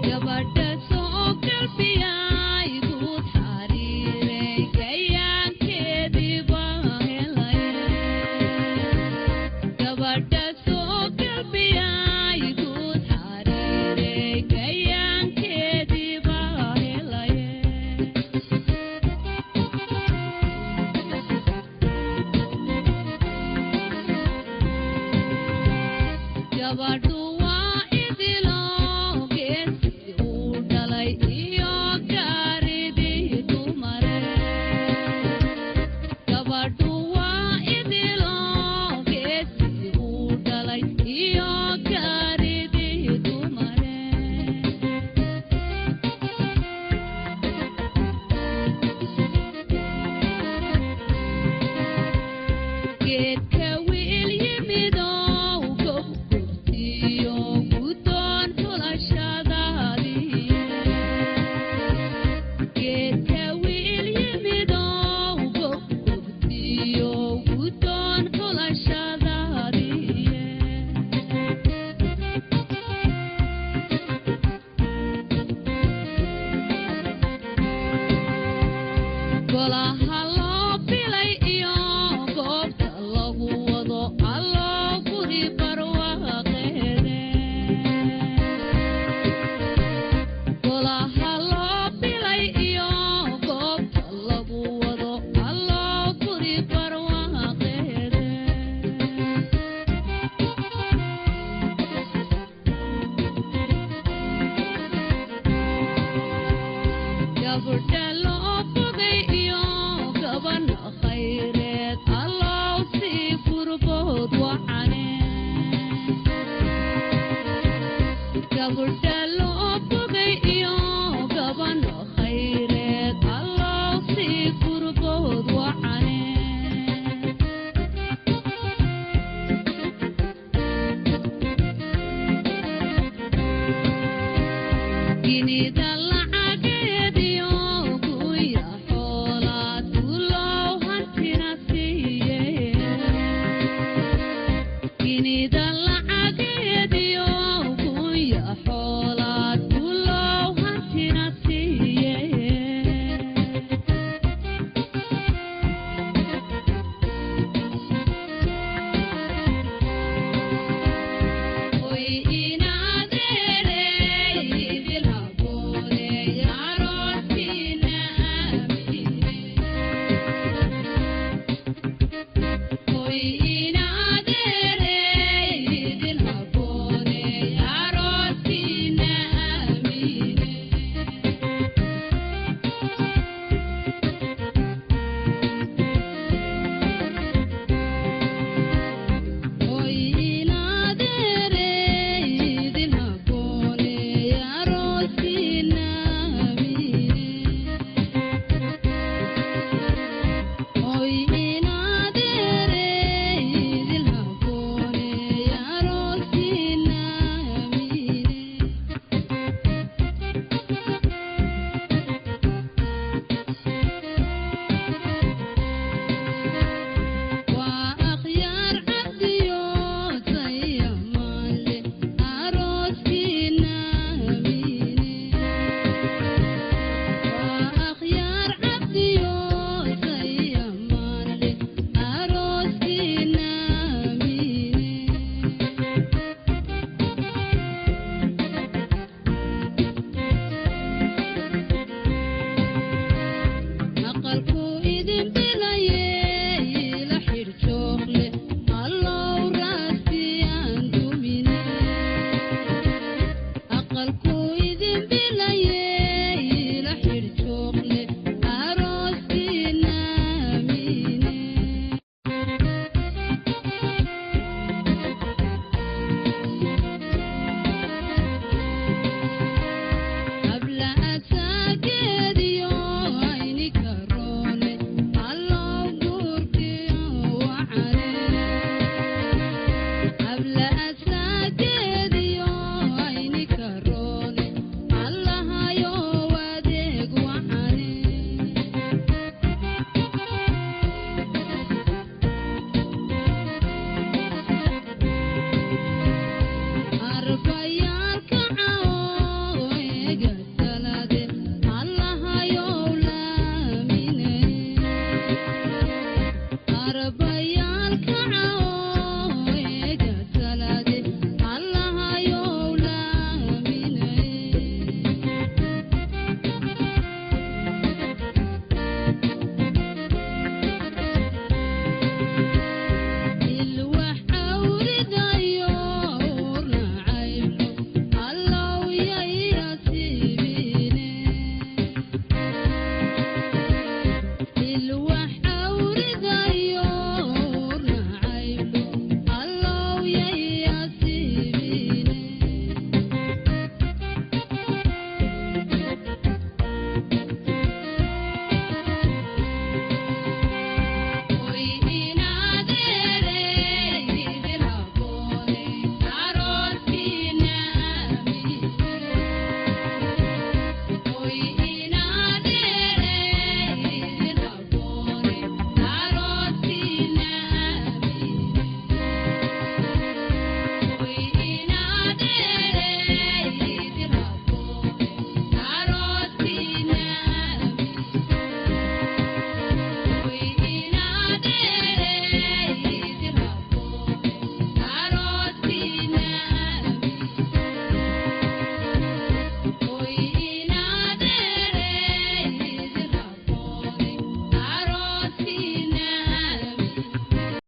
Gabadha soo galbiyay guud xariiray gayaankeedii baa helay. Gabadha soo galbiyay guud xariiray gayaankeedii baa helay. Gabadhu waa idilo geesi uu dhalay iyo gaaridii dumare. Gabadhu waa idilo geesi uu dhalay iyo gaaridii dumare. Geedka wiil yimidow gobgobtiyo guddoon xulashadaadii. Geedka wiil yimidow gobgobtiyo guddoon xulashadaadii. Golaha loo bilay iyo goobta lagu wado alloo guri barwaaqeede. Golaha loo bilay iyo goobta lagu wado alloo guri barwaaqeede. Gabadha loo fogay iyo gaban khayreed allow sii furbood wacane. Gabadha loo fogay iyo gaban khayreed allow sii furbood wacane. Ginida lacageediyo guya xoolaad gulow hantina siiye. Ginida lacageediyo guya xoolaad gulow hantina siiye. Oy inaadeerey idil habooney arooskiina aamine. Oy inaadeerey idil habooney arooskiina aamine. Oy inaadeerey idil habooney arooskiina aamine. Oy inaadeerey idil habooney arooskiina aamine. Waa akhyaar cabdiyo tayamaanle arooskiina aamine. Waa akhyaar cabdiyo tayamaanle arooskiina aamine. Aqalku idin bilaye ila xidh joogle allow raastiyaan dumine. Aqalku